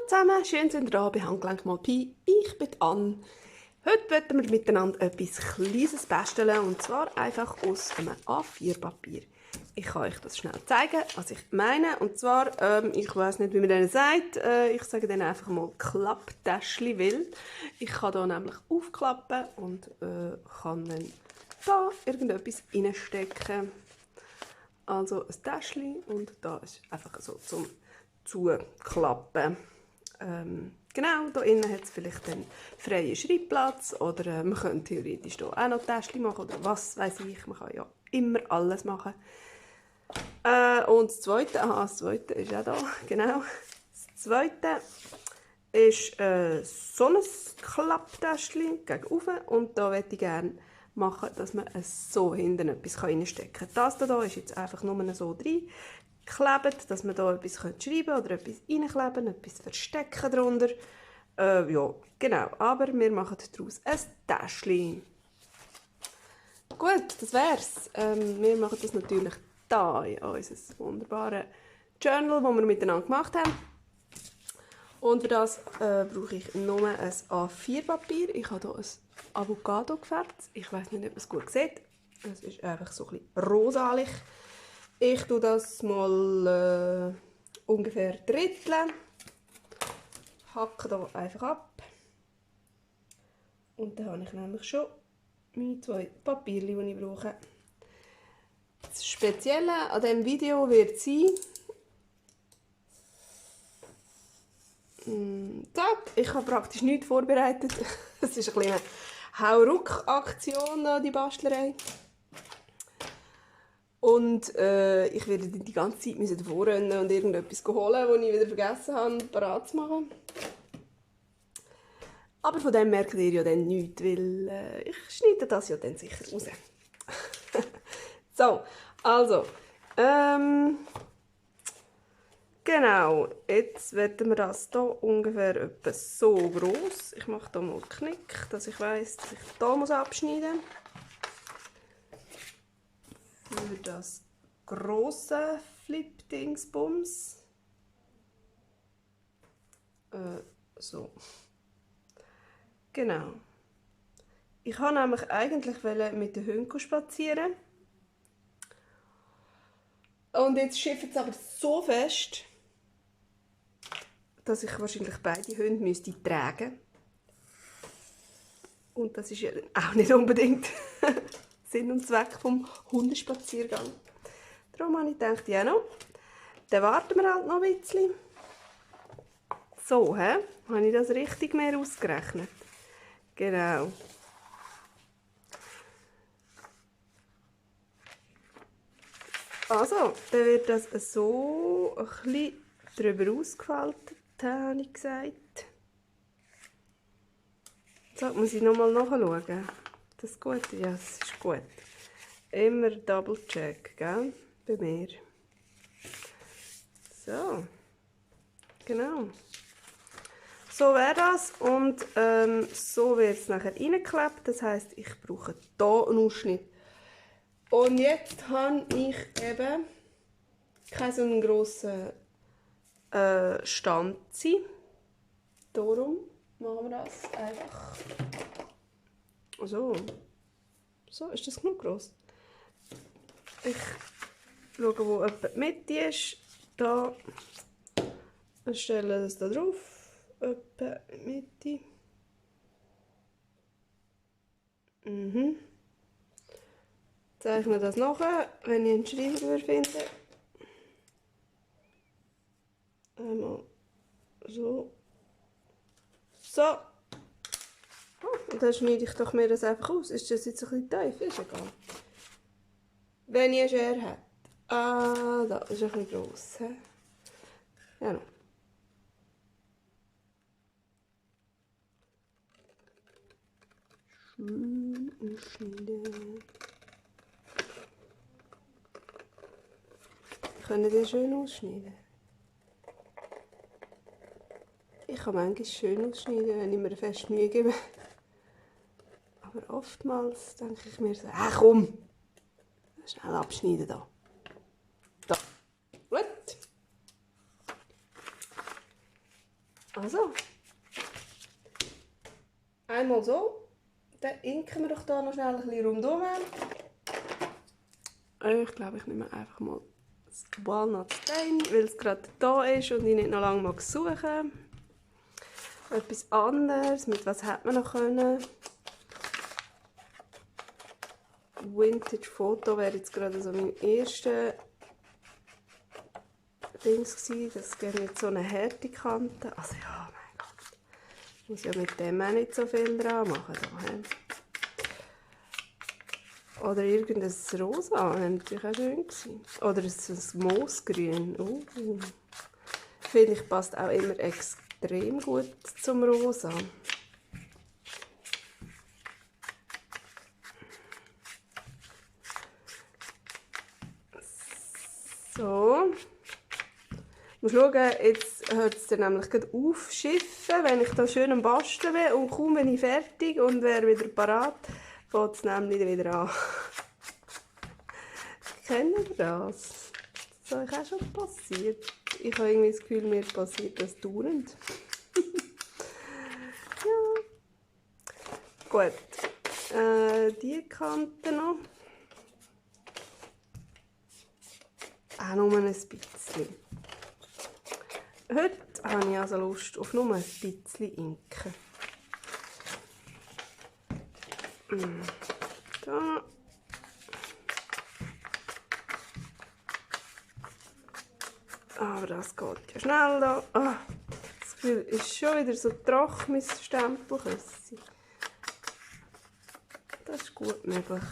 zusammen, schön sind ihr da bei Handgelenk mal Pi. Ich bin Anne. Heute wollen wir miteinander etwas Kleines basteln und zwar einfach aus einem A4-Papier. Ich kann euch das schnell zeigen, was ich meine. Und zwar, ich weiß nicht, wie man denen sagt, ich sage denen einfach mal Klapptäschchen, weil ich kann hier nämlich aufklappen und kann dann da irgendetwas reinstecken. Also ein Täschchen und da ist einfach so zum Zuklappen. Genau, da innen hat es vielleicht einen freien Schreibplatz oder man könnte theoretisch hier auch noch Täschchen machen oder was weiß ich, man kann ja immer alles machen. Und das zweite ist auch da, genau. Das zweite ist so ein Klapptäschchen gegen oben und da möchte ich gerne machen, dass man so hinten etwas reinstecken kann. Das hier ist jetzt einfach nur so reingeklebt, dass man da etwas schreiben kann oder etwas reinkleben, etwas verstecken drunter. Ja, genau, aber wir machen daraus ein Täschchen. Gut, das wär's. Wir machen das natürlich da in unser wunderbares Journal, das wir miteinander gemacht haben. Und für das brauche ich nur ein A4-Papier. Ich habe hier ein Avocado gefärbt. Ich weiß nicht, ob man es gut sieht. Es ist einfach so ein bisschen rosalich. Ich tue das mal ungefähr dritteln. Hacke hier einfach ab. Und dann habe ich nämlich schon meine 2 Papierchen, die ich brauche. Das Spezielle an diesem Video wird sein, ich habe praktisch nichts vorbereitet. Es ist eine kleine Hauruck-Aktion, die Bastlerei. Und ich werde die ganze Zeit davor rennen und irgendetwas holen, das ich wieder vergessen habe, parat zu machen. Aber von dem merkt ihr ja dann nichts, weil ich schneide das ja dann sicher raus. So, also, genau, jetzt werden wir das hier ungefähr etwa so groß. Ich mache hier mal einen Knick, dass ich weiss, dass ich hier abschneiden muss. Für das grosse Flip-Dingsbums. So. Genau. Ich wollte nämlich eigentlich mit den Hunden spazieren. Und jetzt schifft es aber so fest, dass ich wahrscheinlich beide Hunde tragen müsste. Und das ist ja auch nicht unbedingt Sinn und Zweck vom Hundespaziergang. Darum habe ich gedacht, ja noch, dann warten wir halt noch ein bisschen. So, habe ich das richtig mehr ausgerechnet? Genau. Also, dann wird das so ein bisschen drüber ausgefaltet, habe ich gesagt. So, muss ich nochmal nachschauen. Das ist gut? Ja, das ist gut. Immer Double Check, gell? Bei mir. So. Genau. So wäre das und so wird es nachher reingeklebt. Das heisst, ich brauche hier einen Ausschnitt. Und jetzt habe ich eben keinen so einen grossen Stanzi. Darum machen wir das einfach so. So, ist das genug gross? Ich schaue, wo etwa die Mitte ist. Da. Ich stelle das da drauf. Etwa in die Mitte. Zeichne das nachher, wenn ich einen Schreiber finde. Einmal so. So. Oh, und dann schneide ich doch mir das einfach aus. Ist das jetzt ein bisschen tief? Ist egal. Wenn ich eine Schere habe. Ah, da ist ein bisschen gross. Ja, noch. Schön ausschneiden. Können die schön ausschneiden? Ich kann manchmal schön ausschneiden, wenn ich mir fest Mühe gebe. Aber oftmals denke ich mir so, komm, schnell abschneiden da. Da. Gut. Also, einmal so, dann inken wir doch hier noch schnell ein bisschen rundherum. Ich glaube, ich nehme einfach mal das Walnut Stain, weil es gerade da ist und ich nicht noch lange suchen mag. Etwas anderes, mit was hätte man noch können? Vintage Foto wäre jetzt gerade so mein erster Dings gewesen. Das gibt jetzt so eine harte Kante. Also ja, mein Gott. Ich muss ja mit dem auch nicht so viel dran machen. Da. Oder irgendein Rosa, wäre natürlich auch schön gewesen. Oder ein Moosgrün. Finde ich, passt auch immer extrem gut zum Rosa. So. Ich muss schauen, jetzt hört es dann nämlich gerade aufschiffen, wenn ich da schön am Basteln bin und kaum bin ich fertig und wäre wieder parat, fängt es nämlich wieder an. Kennen ihr das? Das ist euch auch schon passiert. Ich habe irgendwie das Gefühl, mir passiert das dauernd. Ja. Gut. Die Kante noch. Auch nur ein bisschen. Heute habe ich also Lust auf nur ein bisschen Inken. Da. Aber das geht ja schnell da. Das Gefühl ist schon wieder so trocken, mein Stempelküsschen. Das ist gut möglich.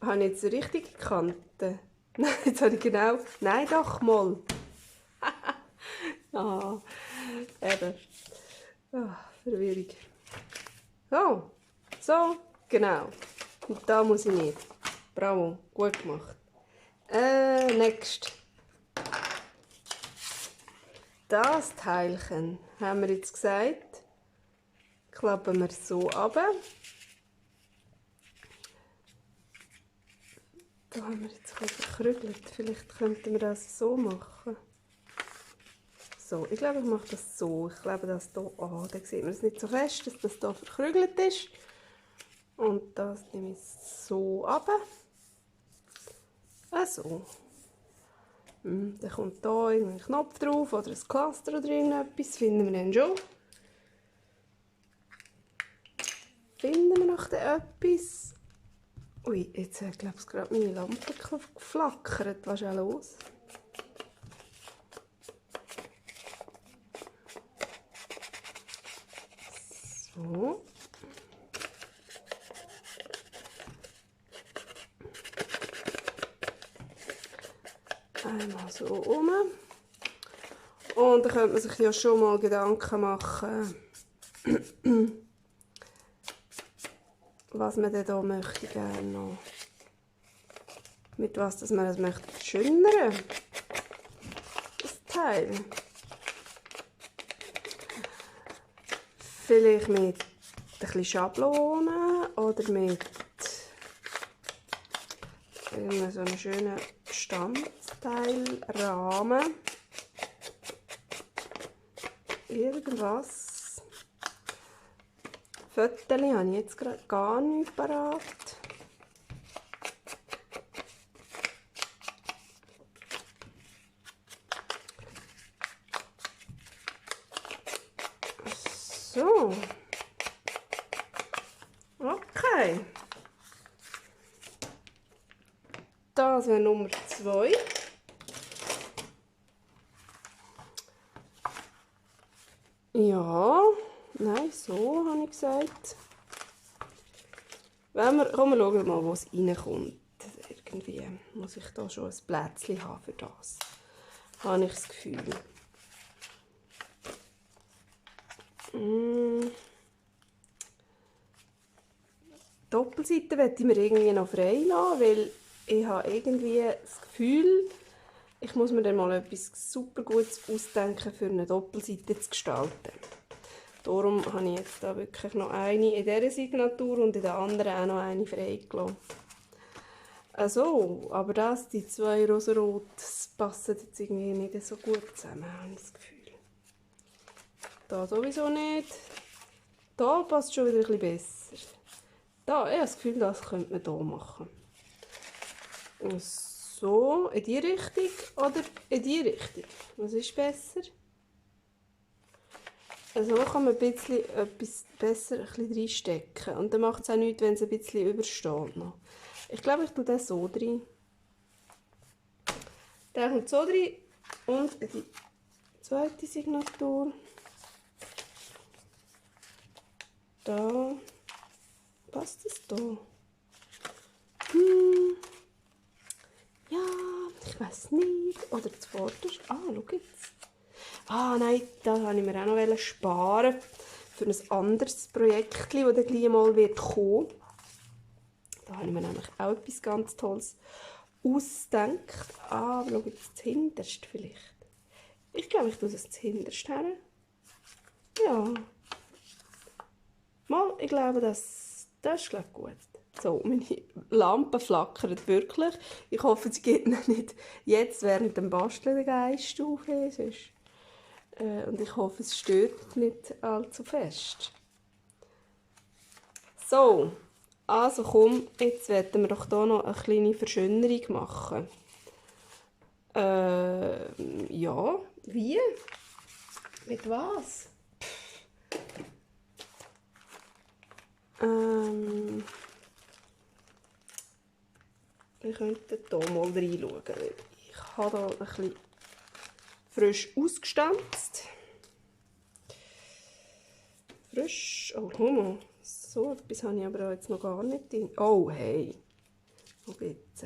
Habe ich jetzt die richtige Kante? Nein, jetzt habe ich genau... Nein, doch mal. Eben. Verwirrung. So, genau. Und da muss ich nicht. Bravo, gut gemacht. Next. Das Teilchen, haben wir jetzt gesagt, klappen wir so runter. Da haben wir jetzt ein bisschen verkrügelt. Vielleicht könnten wir das so machen. So, ich glaube, ich mache das so. Ich glaube, das hier, dann sieht man es nicht so fest, dass das hier verkrügelt ist. Und das nehme ich so runter. So. Dann kommt hier ein Knopf drauf oder ein Cluster oder irgendetwas. Finden wir dann schon. Finden wir noch etwas? Ui, jetzt hat, glaube ich, gerade meine Lampe geflackert. Was ist denn los? So. Einmal so rum. Und dann könnte man sich ja schon mal Gedanken machen, was man denn hier möchte gerne noch. Mit was dass man das möchte verschönern. Das Teil. Vielleicht mit ein bisschen Schablonen oder mit so einem schönen Standteilrahmen. Irgendwas. Fotos habe ich jetzt gerade gar nicht parat. So. Okay. Das wäre Nummer 2. Ja, nein, so habe ich gesagt. Komm, wir schauen mal, wo es reinkommt. Irgendwie muss ich da schon ein Plätzchen haben für das. Habe ich das Gefühl. Doppelseite möchte ich mir irgendwie noch frei lassen, weil ich habe irgendwie das Gefühl, ich muss mir dann mal etwas super Gutes ausdenken, für eine Doppelseite zu gestalten. Darum habe ich jetzt da wirklich noch eine in dieser Signatur und in der anderen auch noch eine freigelassen. So, aber die zwei rosarot, das passen jetzt irgendwie nicht so gut zusammen, habe ich das Gefühl. Da sowieso nicht. Da passt schon wieder ein bisschen besser. Da, ich habe das Gefühl, das könnte man hier machen. So, in die Richtung oder in die Richtung? Was ist besser? Also da kann man ein bisschen etwas besser ein bisschen reinstecken. Und dann macht es auch nichts, wenn es ein bisschen übersteht noch. Ich glaube, ich tue das so rein. Der kommt so rein und die zweite Signatur. Da. Passt das da? Ja, ich weiß nicht. Oder zuvorderst. Schau jetzt. Nein, da wollte ich mir auch noch sparen. Für ein anderes Projekt, das dann gleich mal kommen wird. Da habe ich mir nämlich auch etwas ganz Tolles ausgedacht. Aber schau jetzt das Hinterste vielleicht. Ich glaube, ich tue das Hinterste her. Ja. Mal, ich glaube, das ist glaube ich, gut. So, meine Lampe flackert wirklich. Ich hoffe, es geht noch nicht jetzt während dem Basteln den Geist auf. Und ich hoffe, es stört nicht allzu fest. So, also komm, jetzt werden wir doch hier noch eine kleine Verschönerung machen. Ja, wie? Mit was? Wir könnten hier mal reinschauen. Ich habe hier ein bisschen frisch ausgestanzt. Frisch. Oh, Hummer. So etwas habe ich aber jetzt noch gar nicht drin. Oh, hey. Wo geht's?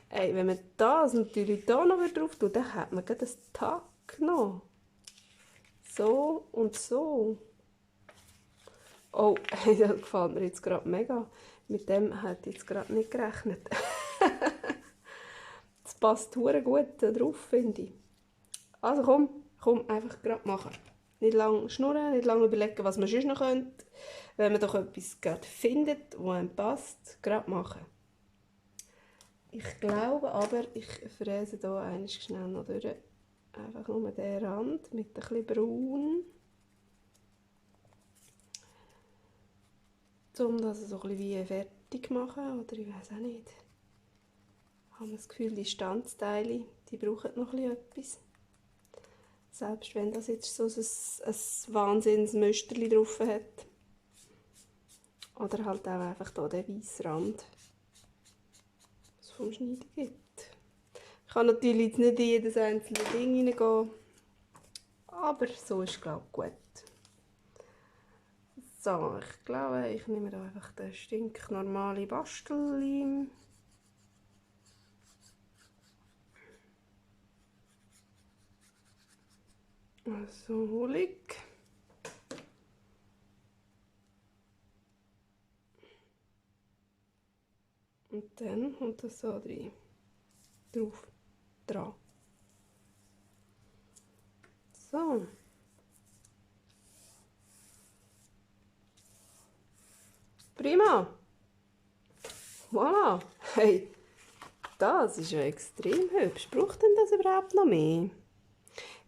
Hey, wenn man das natürlich hier noch drauf tut, dann hat man gerade einen Tag noch. So und so. Oh, hey, das gefällt mir jetzt gerade mega. Mit dem hätte ich jetzt gerade nicht gerechnet. Das passt hure gut drauf, finde ich. Also komm, einfach gerade machen. Nicht lange schnurren, nicht lange überlegen, was man sonst noch könnte. Wenn man doch etwas gerade findet, das einem passt, gerade machen. Ich glaube aber, ich fräse hier einmal schnell noch durch. Einfach nur den Rand mit ein bisschen braun. Um das so ein bisschen wie fertig zu machen. Oder ich weiß auch nicht. Ich habe das Gefühl, die Standsteile, die brauchen noch ein bisschen etwas. Selbst wenn das jetzt so ein Wahnsinnsmüsterchen drauf hat. Oder halt auch einfach hier der weiße Rand, was es vom Schneiden gibt. Ich kann natürlich jetzt nicht in jedes einzelne Ding hineingehen, aber so ist, glaube ich, gut. So, ich glaube, ich nehme da einfach den stinknormalen Bastelleim. So hole ich. Und dann kommt das so dran. So. Prima. Voilà. Hey, das ist ja extrem hübsch. Braucht denn das überhaupt noch mehr?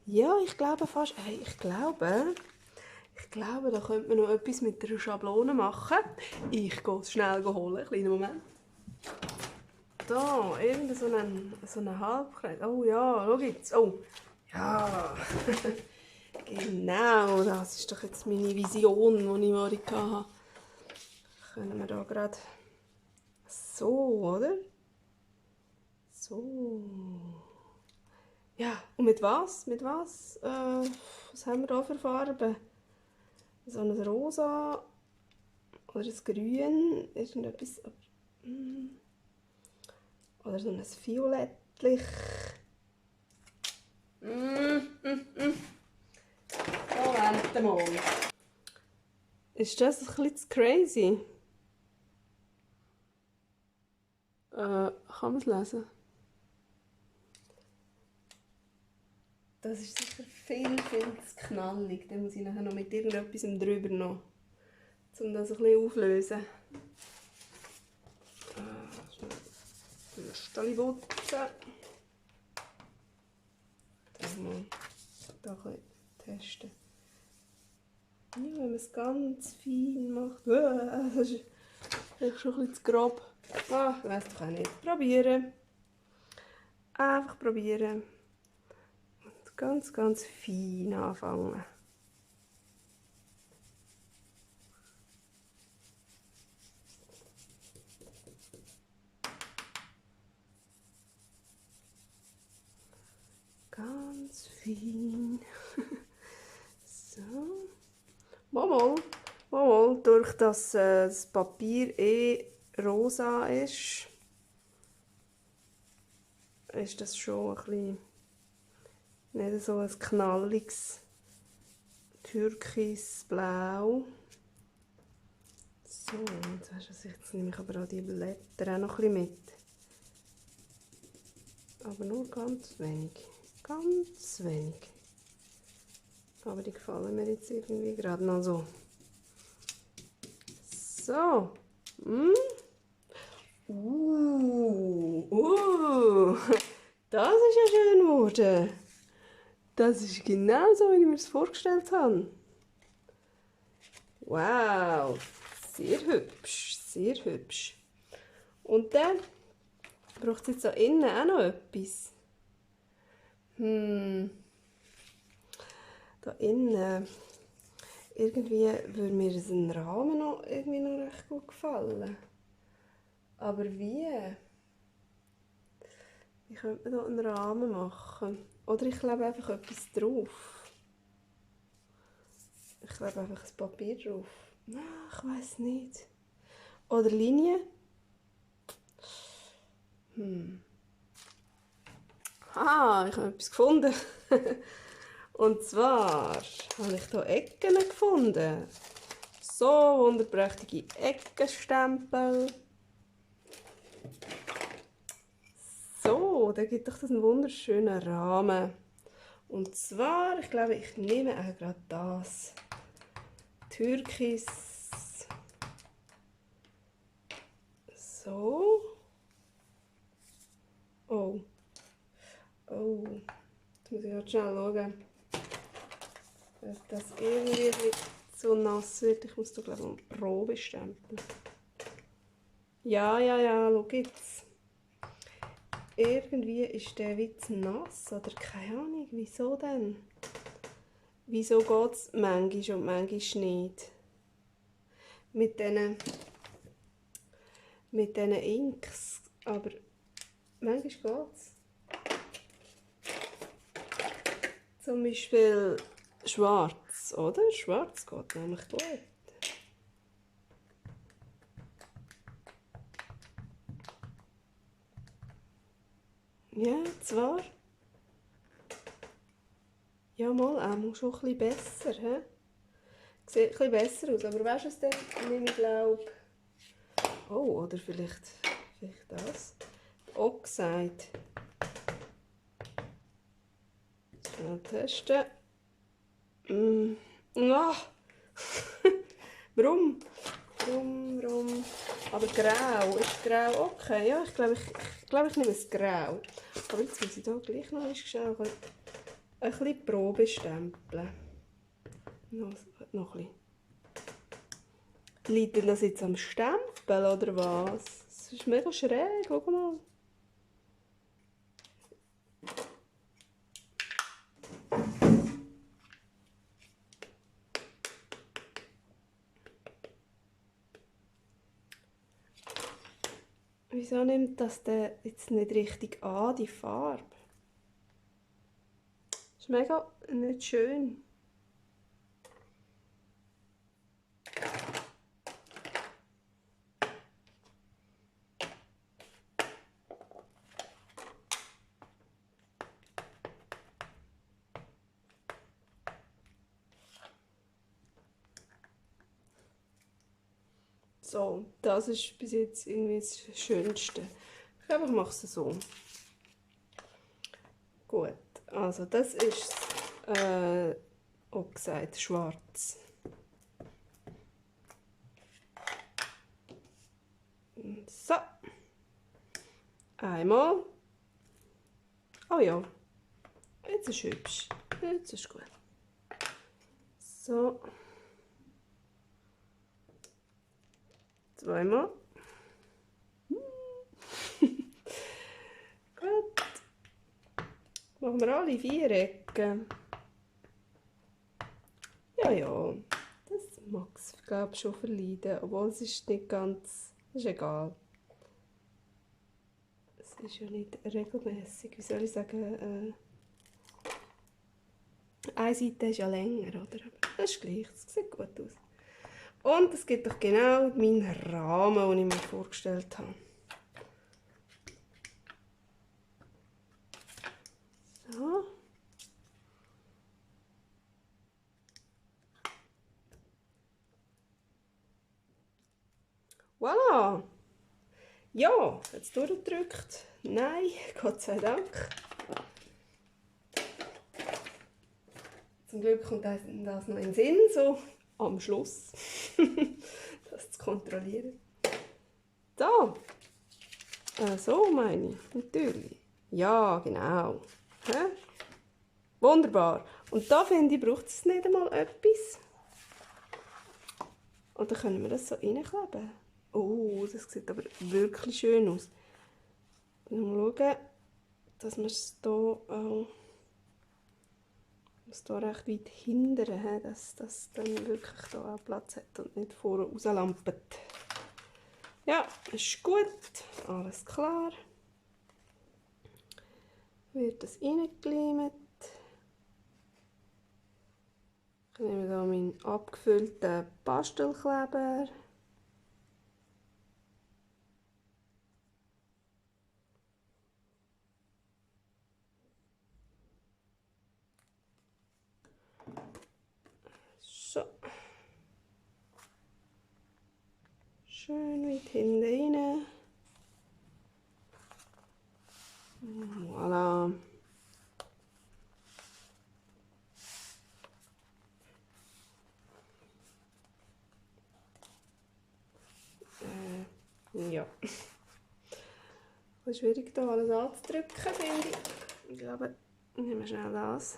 Ja, ich glaube fast. Hey, ich glaube, da könnte man noch etwas mit der Schablone machen. Ich gehe es schnell holen. Kleinen Moment. Da, irgend so einen Halbkreis. Oh ja, schau jetzt. Oh, ja. Genau, das ist doch jetzt meine Vision, die ich vorhin hatte. Können wir da gerade so, oder? So. Ja, und mit was? Was haben wir da für Farben? So ein Rosa oder ein Grün, irgendetwas. Oder so ein Violettlich. Moment mal. Ist das ein bisschen zu crazy? Kann man es lesen? Das ist sicher viel zu knallig. Dann muss ich nachher noch mit irgendetwas drüber noch, um das ein bisschen auflösen. Röstchen putzen. Dann mal da ein bisschen testen. Ja, wenn man es ganz fein macht. Das ist vielleicht schon ein bisschen zu grob. Ah, ich weiss doch auch nicht. Probieren. Einfach probieren. Und ganz, ganz fein anfangen. Ganz fein. So. Mal, durch dass das Papier rosa ist das schon ein bisschen nicht so ein knalliges Türkisblau. So, jetzt nehme ich aber auch die Blätter auch noch ein bisschen mit. Aber nur ganz wenig. Ganz wenig. Aber die gefallen mir jetzt irgendwie gerade noch so. So. Das ist ja schön geworden. Das ist genau so, wie ich mir das vorgestellt habe. Wow. Sehr hübsch. Sehr hübsch. Und dann braucht es jetzt da innen auch noch etwas. Da innen. Irgendwie würde mir ein Rahmen noch irgendwie noch recht gut gefallen. Aber wie? Wie könnte man da einen Rahmen machen? Oder ich klebe einfach etwas drauf. Ich klebe einfach ein Papier drauf. Ich weiß nicht. Oder Linie. Ah, ich habe etwas gefunden. Und zwar habe ich hier Ecken gefunden. So wunderprächtige Eckenstempel. So, da gibt doch das einen wunderschönen Rahmen. Und zwar, ich glaube, ich nehme auch gerade das. Türkis. So. Oh. Oh. Jetzt muss ich halt schnell schauen, ob das irgendwie so nass wird. Ich muss da, glaube ich, eine Probe stempeln. Ja, schau jetzt. Irgendwie ist der Witz nass, oder keine Ahnung, wieso denn? Wieso geht es manchmal und manchmal nicht? Mit diesen Inks, aber manchmal geht es. Zum Beispiel schwarz, oder? Schwarz geht nämlich gut. Ja, zwar. Ja, mal, auch schon ein bisschen besser. He? Sieht ein bisschen besser aus, aber weißt du was denn? Ich glaube. Oh, oder vielleicht das. Oxide. Schnell testen. Ah. Warum? Aber grau. Ist grau okay? Ja, ich glaube, ich nehme es grau. Aber jetzt muss ich hier gleich noch schnell ein bisschen Probe stempeln. Noch ein bisschen. Liegt denn das jetzt am Stempel oder was? Das ist mega schräg, schau mal. Wieso nimmt das denn jetzt nicht richtig an, die Farbe? Das ist mega nicht schön. So, das ist bis jetzt irgendwie das Schönste. Ich glaube, ich mache es so. Gut, also das ist Oxide schwarz. So. Einmal. Oh ja. Jetzt ist es hübsch. Jetzt ist es gut. So. Zweimal. Gut. Machen wir alle 4 Ecken. Ja, ja. Das mag es, glaube ich, schon verleiden. Obwohl es ist nicht ganz... ist egal. Es ist ja nicht regelmäßig. Wie soll ich sagen? Eine Seite ist ja länger, oder? Aber das ist gleich. Das sieht gut aus. Und es gibt doch genau meinen Rahmen, den ich mir vorgestellt habe. So. Voilà! Ja, jetzt durchgedrückt. Nein, Gott sei Dank. Zum Glück kommt das noch in den Sinn, so am Schluss, das zu kontrollieren. Da, so meine ich, natürlich. Ja, genau. Hä? Wunderbar. Und da finde ich, braucht es nicht einmal etwas. Und dann können wir das so reinkleben. Oh, das sieht aber wirklich schön aus. Mal schauen, dass wir es hier auch... muss hier recht weit hindern, dass das dann wirklich hier auch Platz hat und nicht vorne rauslampet. Ja, ist gut, alles klar. Wird das reingelimt. Ich nehme hier meinen abgefüllten Bastelkleber. So. Schön weit hinten rein. Voilà. Ja. Es ist schwierig, hier alles anzudrücken, finde ich. Ich glaube, nehmen wir schnell das.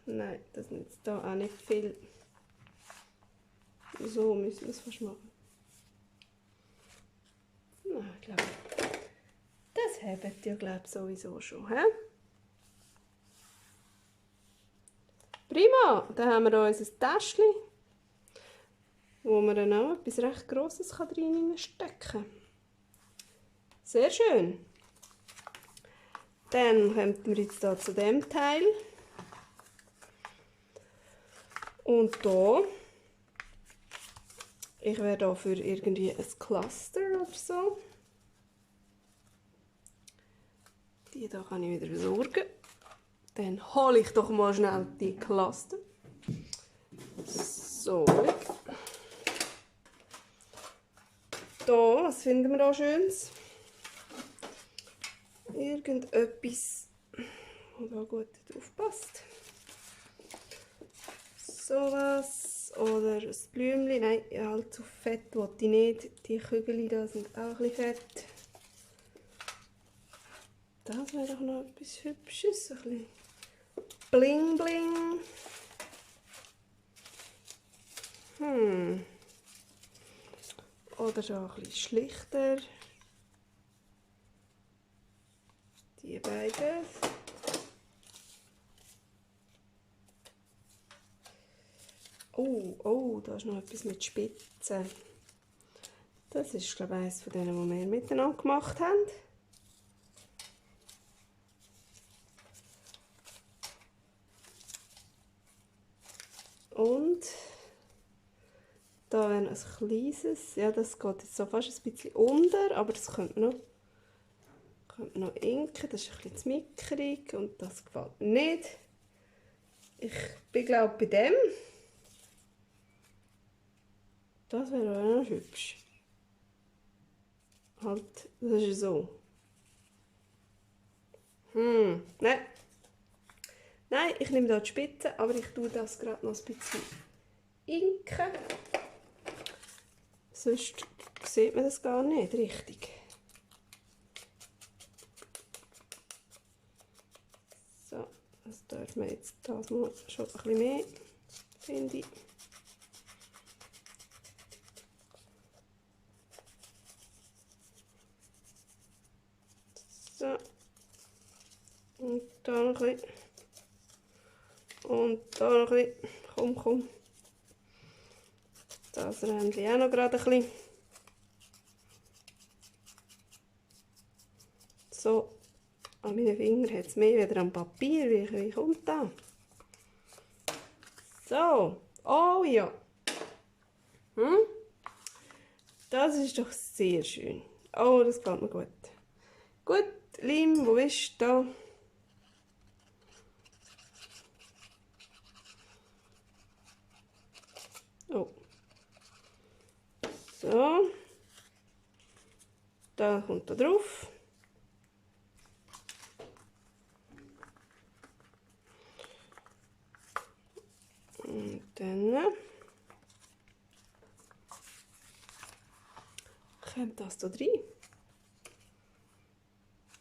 Nein, das nützt hier auch nicht viel. So müssen wir es fast machen. Nein, ich glaube, das hebt ja, glaube ich, sowieso schon. He? Prima, dann haben wir hier unser Täschchen, wo man dann auch etwas recht Grosses reinstecken kann. Sehr schön. Dann kommen wir jetzt hier zu dem Teil. Und hier, ich werde hier für irgendwie ein Cluster oder so. Die hier kann ich wieder besorgen. Dann hole ich doch mal schnell die Cluster. So. Da, was finden wir da Schönes? Irgendetwas, das da gut drauf passt. Sowas. Oder ein Blümchen. Nein, allzu fett wollte ich nicht. Die Kügel da sind auch ein bisschen fett. Das wäre doch noch etwas Hübsches. Ein bisschen Bling Bling. Oder so ein bisschen schlichter. Die beiden. Oh, da ist noch etwas mit Spitzen. Das ist, glaube ich, eines von denen, die wir miteinander gemacht haben. Und da wäre noch ein kleines. Ja, das geht jetzt so fast ein bisschen unter, aber das könnte man noch inken. Das ist ein bisschen zu mickrig und das gefällt mir nicht. Ich bin, glaube ich, bei dem. Das wäre auch noch hübsch. Halt, das ist so. Nein. Nein, ich nehme hier die Spitze, aber ich tue das gerade noch ein bisschen inken. Sonst sieht man das gar nicht richtig. So, das dürfen wir jetzt das mal schon ein bisschen mehr, finde ich. So. Und da noch ein bisschen. Und da noch ein bisschen. Komm, komm. Das Rändchen auch noch gerade ein bisschen. So. An meinen Fingern hat es mehr wieder am Papier. Wie kommt das? So. Oh ja. Das ist doch sehr schön. Oh, das geht mir gut. Gut, Lim, wo bist du da? Oh. So. Da kommt da drauf. Und dann kommt das da rein.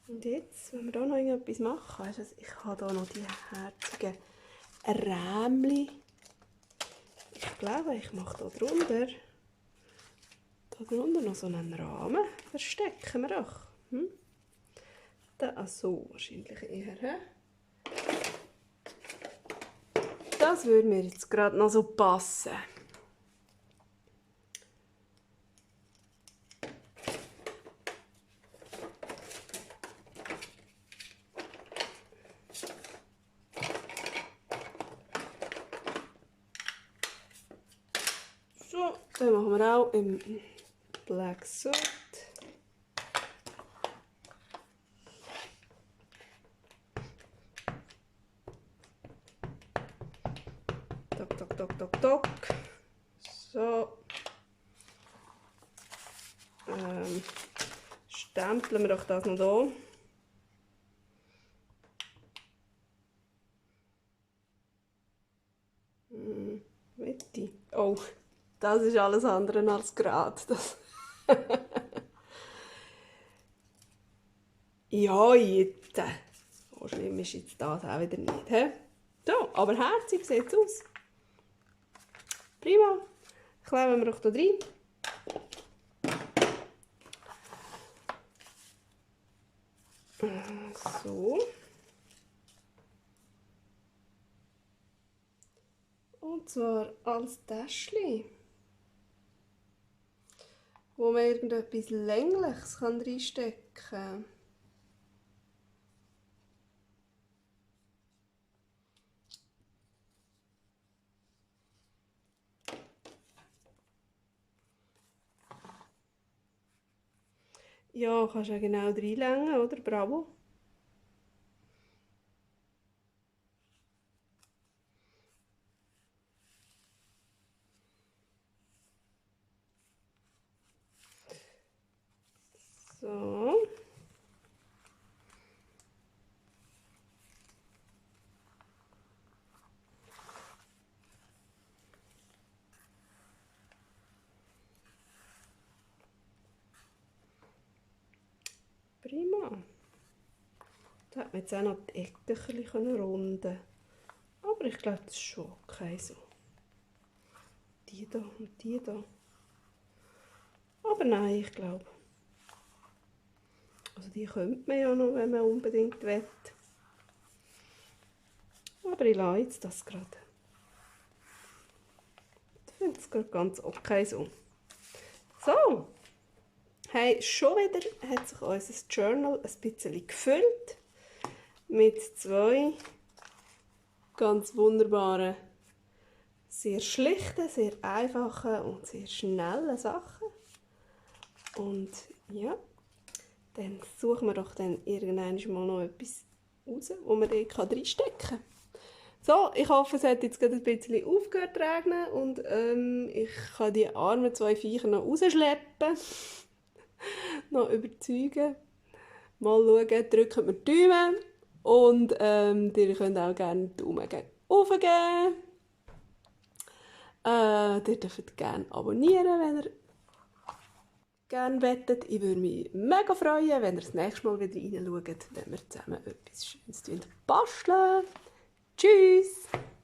Und jetzt, wenn wir hier noch irgendetwas machen, weißt du, ich habe hier noch die herzigen Rämchen. Ich glaube, ich mache hier drunter noch so einen Rahmen. Verstecken wir doch. Das so wahrscheinlich eher. He? Das würde mir jetzt gerade noch so passen. So, dann machen wir auch im Black Suit. Tok. So. Stempeln wir doch das noch hier. Mitte. Oh, das ist alles andere als gerade. Ja, jetzt. So schlimm ist jetzt das auch wieder nicht. He? So, aber herzig sieht es aus. Prima. Kleben wir doch hier rein. So. Und zwar als Täschchen, wo man irgendetwas Längliches reinstecken kann. Ja, kannst du ja genau reinlängen, oder? Bravo. So. Prima. Da hat man jetzt auch noch die Ecken ein bisschen runden. Aber ich glaube, das ist schon okay so. Die da und die da. Aber nein, ich glaube. Also die könnte man ja noch, wenn man unbedingt will. Aber ich lasse jetzt das gerade. Ich finde es gerade ganz okay so. So. Hey, schon wieder hat sich unser Journal ein bisschen gefüllt. Mit 2 ganz wunderbaren, sehr schlichten, sehr einfachen und sehr schnellen Sachen. Und ja, dann suchen wir doch dann irgendwann mal noch etwas raus, wo man dort reinstecken kann. So, ich hoffe, es hat jetzt gerade ein bisschen aufgehört zu regnen und ich kann die armen 2 Viecher noch rausschleppen. Noch überzeugen. Mal schauen, drückt mir die Daumen und ihr könnt auch gerne einen Daumen hoch geben. Ihr dürft gerne abonnieren, wenn ihr gerne wettet. Ich würde mich mega freuen, wenn ihr das nächste Mal wieder reinschaut, wenn wir zusammen etwas Schönes basteln. Tschüss!